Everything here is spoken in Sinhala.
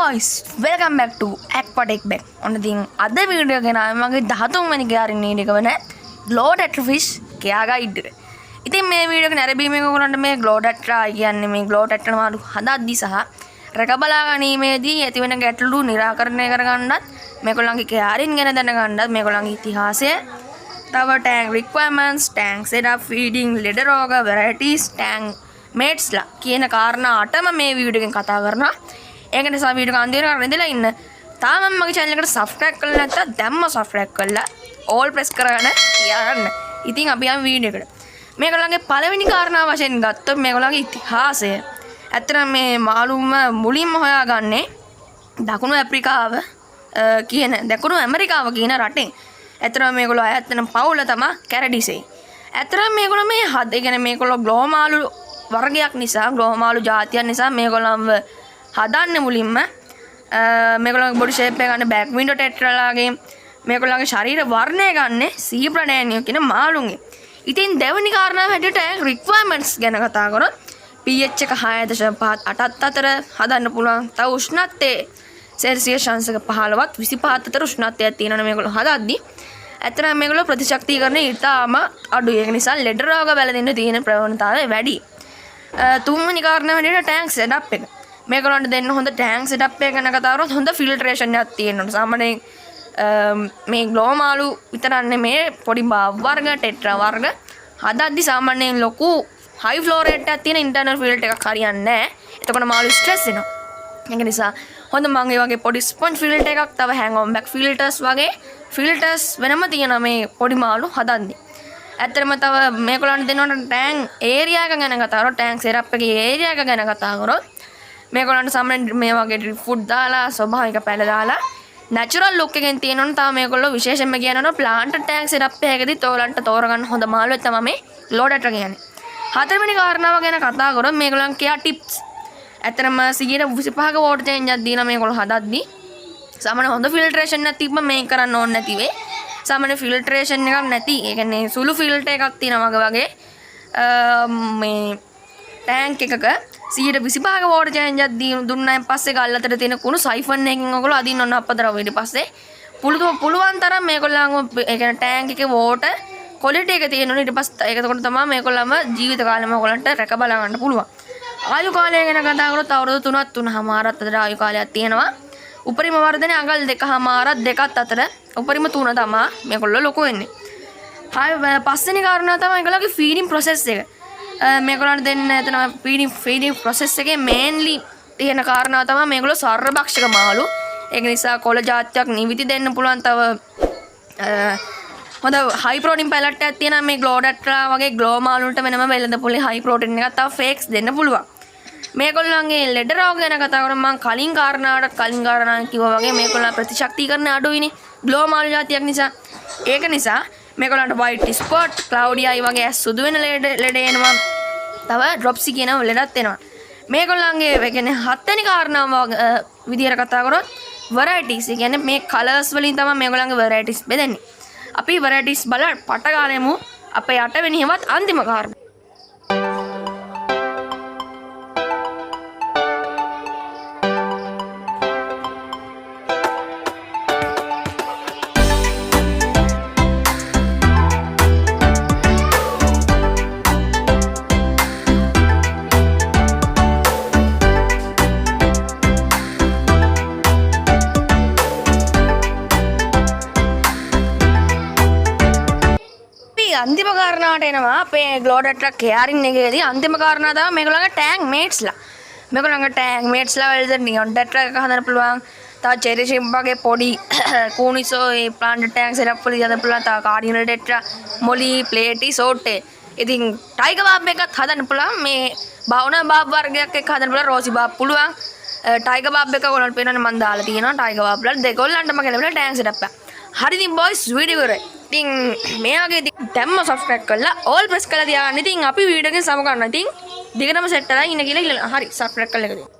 Boys, welcome back to Aquatech Back. ඔන්න ඉතින් අද වීඩියෝ එක ගෙනාවේ මගේ 13 වෙනි කෙයාරින් වීඩියෝ එක වෙන Glow Tetra Fish care guide එක. ඉතින් මේ වීඩියෝ එක නැරඹීමෙන් ඔයගොල්ලන්ට මේ Glow Tetra කියන්නේ මේ Glow Tetra මාළු හදද්දි සහ රැක බලා ගැනීමේදී ඇතිවෙන ගැටලු නිරාකරණය කරගන්නත්, මේගොල්ලන්ගේ කෙයාරින් ගැන දැනගන්නත්, මේගොල්ලන්ගේ ඉතිහාසය, තව tank requirements, tank setup, feeding, ලෙඩ රෝග, වැරයිටිස්, ටෑන්ක් මේට්ස්ලා කියන කාරණා අටම මේ වීඩියෝ එකෙන් කතා කරනවා. ඒක නිසා වීඩියෝ එක අන්තිමට රැඳිලා ඉන්න. තාම මගේ චැනල් එකට සබ්ස්ක්‍රයිබ් කරලා නැත්නම් දැම්ම සබ්ස්ක්‍රයිබ් කරලා ඕල් ප්‍රෙස් කරගෙන තියාගන්න. ඉතින් අපි යමු වීඩියෝ එකට. මේගොල්ලන්ගේ පළවෙනි කාරණා වශයෙන් ගත්තොත් මේගොල්ලන්ගේ ඉතිහාසය. ඇත්තටම මේ මාළුම මුලින්ම හොයාගන්නේ දකුණු ඇෆ්‍රිකාව කියන දකුණු ඇමරිකාව කියන රටෙන්. ඇත්තටම මේගොල්ලෝ අයත් වෙන පවුල තමයි කැරඩිසේ. ඇත්තටම මේගොල්ලෝ මේ හද, ඒ කියන්නේ මේගොල්ලෝ ග්ලෝ මාළු වර්ගයක් නිසා, ග්ලෝ මාළු ජාතියක් නිසා මේගොල්ලන්ව හදන්නේ මුලින්ම මේගොල්ලන්ගේ බොඩි ෂේප් එක ගන්න බෑක් වින්ඩෝ ටෙට්‍රාලාගේ, මේගොල්ලන්ගේ ශරීර වර්ණය ගන්න සීබ්‍රා ඩෑනියෝ කියන මාළුන්ගේ. ඉතින් දෙවෙනි කාරණාව හැටියට රික්වයර්මන්ට්ස් ගැන කතා කරොත් pH එක 6.5 8ත් අතර හදන්න පුළුවන්. තව උෂ්ණත්වයේ සෙල්සියස් අංශක 15ත් 25ත් අතර උෂ්ණත්වයක් තියෙනවනේ මේගොල්ලෝ හදද්දි. ඇත්තටම මේගොල්ලෝ ප්‍රතිශක්තිකරණය ඉතාම අඩුයි. ඒක නිසා ලෙඩ රෝග වැළඳෙන්න තියෙන ප්‍රවණතාවය වැඩි. තුන්වෙනි කාරණාව හැටියට ටැංක් සෙටප් එක. මේගොල්ලන්ට දෙන්න හොඳ ටැංක් සෙටප් එක ගැන කතා කරොත් හොඳ ෆිල්ටරේෂන් එකක් තියෙන්න ඕන. සාමාන්‍යයෙන් මේ ග්ලෝ මාළු විතරක් නෙමේ, පොඩි බාබ් වර්ග, ටෙට්‍රා වර්ග හදද්දි සාමාන්‍යයෙන් ලොකු හයි ෆ්ලෝ රේට් එකක් තියෙන ඉන්ටර්නල් ෆිල්ටර් එකක් හරියන්නේ නැහැ. එතකොට මාළු ස්ට්‍රෙස් වෙනවා. ඒක නිසා හොඳ මං ඒ වගේ පොඩි ස්පොන්ජ් ෆිල්ටර් එකක්, තව හැං ඔන් බෑක් ෆිල්ටර්ස් වගේ ෆිල්ටර්ස් වෙනම තියෙනවා මේ පොඩි මාළු හදද්දි. ඇත්තටම තව මේගොල්ලන්ට දෙනවනේ ටැංක් ඒරියා එක ගැන කතා කරොත්, ටැංක් සෙටප් එකේ ඒරියා එක ගැන කතා කරොත්, මේගොල්ලන්ට සාමාන්‍යයෙන් මේ වගේ ඩ්‍රිප් ෆුඩ් දාලා, ස්වභාවික පැල දාලා නැචරල් ලුක් එකෙන් තියෙනවනේ. තව මේගොල්ලෝ විශේෂයෙන්ම කියනවනේ ප්ලාන්ට් ටැංක් සෙටප් එකකදීත් ඔයගොල්ලන්ට තෝරගන්න හොඳ මාළුවෙක් තමයි මේ ග්ලෝ ටෙට්‍රා කියන්නේ. හතරවෙනි කාරණාව ගැන කතා කරොත් මේගොල්ලන් කෙයා ටිප්ස්. ඇත්තටම 125ක වෝටර් චේන්ජ් එකක් දීලා මේගොල්ලෝ හදද්දි සාමාන්‍ය හොඳ ෆිල්ටරේෂන් එකක් තිබ්බ මේක කරන්න ඕනේ නැති වෙයි. සාමාන්‍ය ෆිල්ටරේෂන් එකක් නැති, ඒ කියන්නේ සුළු ෆිල්ටර් එකක් තියෙනවා වගේ මේ ටැංක් එකක 125ක වෝටර් චේන්ජ් එකක් දුන්නාන් පස්සේ ගල් අතර තියෙන කුණු සයිෆන් එකකින් ඔයගොල්ලෝ අදින්න ඕන අපද්‍රව්‍ය. ඊට පස්සේ පුළුවන් තරම් මේගොල්ලන්ව, ඒ කියන්නේ ටැංක් එකේ වෝටර් ක්වොලිටි එක තියෙන්න ඕනේ. ඊට පස්සේ ඒක එතකොට තමයි මේගොල්ලන්ව ජීවිත කාලෙම ඔයගොල්ලන්ට රැක බලා ගන්න පුළුවන්. ආයු කාලය ගැන කතා කරොත් අවුරුදු 3ක් 3.5ක් අතර ආයු කාලයක් තියෙනවා. උපරිම වර්ධනය අඟල් 2.5ක් 2ක් අතර උපරිම 3 තමා මේගොල්ලෝ ලොකු වෙන්නේ. හය පස්වෙනි කාරණා තමයි ඒගොල්ලන්ගේ ෆීඩින් ප්‍රොසෙස් එක. මේගොල්ලන්ට දෙන්න එතන ෆීඩින් ප්‍රොසෙස් එකේ මේන්ලි තියෙන කාරණාව තමයි මේගොල්ලෝ සර්වභක්ෂක මාළු. ඒක නිසා කොළ ජාතියක් නිවිති දෙන්න පුළුවන්. තව හොඳ හයි ප්‍රෝටීන් පැලට් එකක් තියෙනවා මේ ග්ලෝ ටෙට්‍රා වගේ ග්ලෝ මාළුන්ට වෙනම වෙළඳ පොලේ හයි ප්‍රෝටීන් එකක්, තව ෆේක්ස් දෙන්න පුළුවන්. මේගොල්ලන්ගේ ලෙඩ රෝග ගැන කතා කරොත් මං කලින් කාරණාවට කලින් කාරණා කිව්වා වගේ මේගොල්ලන් ප්‍රතිශක්තිකරණ අඩුයිනේ ග්ලෝ මාළු ජාතියක් නිසා. ඒක නිසා මේගොල්ලන්ට වයිට් ස්පොට්, ක්ලවුඩි අයි වගේ ඇස් සුදු වෙන ලෙඩ එනවා. තව ඩ්‍රොප්සි කියන ලෙඩත් එනවා. මේගොල්ලන්ගේ ඒ කියන්නේ හත්වෙනි කාරණාව විදියට කතා කරොත් වැරයිටිස්, ඒ කියන්නේ මේ කලර්ස් වලින් තමයි මේගොල්ලන්ගේ වැරයිටිස් බෙදෙන්නේ. අපි වැරයිටිස් බලලා පට ගාලෙමු අපේ අටවෙනි හෙවත් අන්තිම කාරණා. අපි අන්තිම කාරණාවට එනවා අපේ ග්ලෝ ටෙට්‍රා කෙයාරින් එකේදී අන්තිම කාරණා තමයි මේගොල්ලන්ගේ ටැංක් මේට්ස්ලා. මේගොල්ලන්ගේ ටැංක් මේට්ස්ලා වලද නියොන් ටෙට්‍රා එක හදන්න පුළුවන්. තව චෙරි ෂිම්ප් වගේ පොඩි කූනිසෝ ඒ ප්ලාන්ට් ටැංක් සෙටප් වලදී හදන්න පුළුවන්. තව කාඩිනල් ටෙට්‍රා, මොලි, ප්ලේටි, සෝට්ටේ. ඉතින් ටයිගර් බාබ් එකත් හදන්න පුළුවන්. මේ බවුනා බාබ් වර්ගයක් එක්ක හදන්න පුළුවන්. රෝසි බාබ් පුළුවන්. ටයිගර් බාබ් එක ඔයගොල්ලන්ට පේනවනේ මං දාලා තියෙනවා ටයිගර් බාබ් වල දෙගොල්ලන්ටම ගැලපෙන ටැංක් සෙටප් එක. හරි ඉතින් බොයිස් වීඩියෝ ඉවරයි. ඉතින් මේ වගේ ඉතින් දැම්ම සබ්ස්ක්‍රයිබ් කරලා ඕල් ප්‍රෙස් කරලා තියාගන්න. ඉතින් අපි වීඩියෝ එකෙන් සමු ගන්නවා. ඉතින් දිගටම සෙට් වෙලා ඉන්න කියලා ඉල්ලනවා. හරි සබ්ස්ක්‍රයිබ් කරලා එකතු වෙන්න.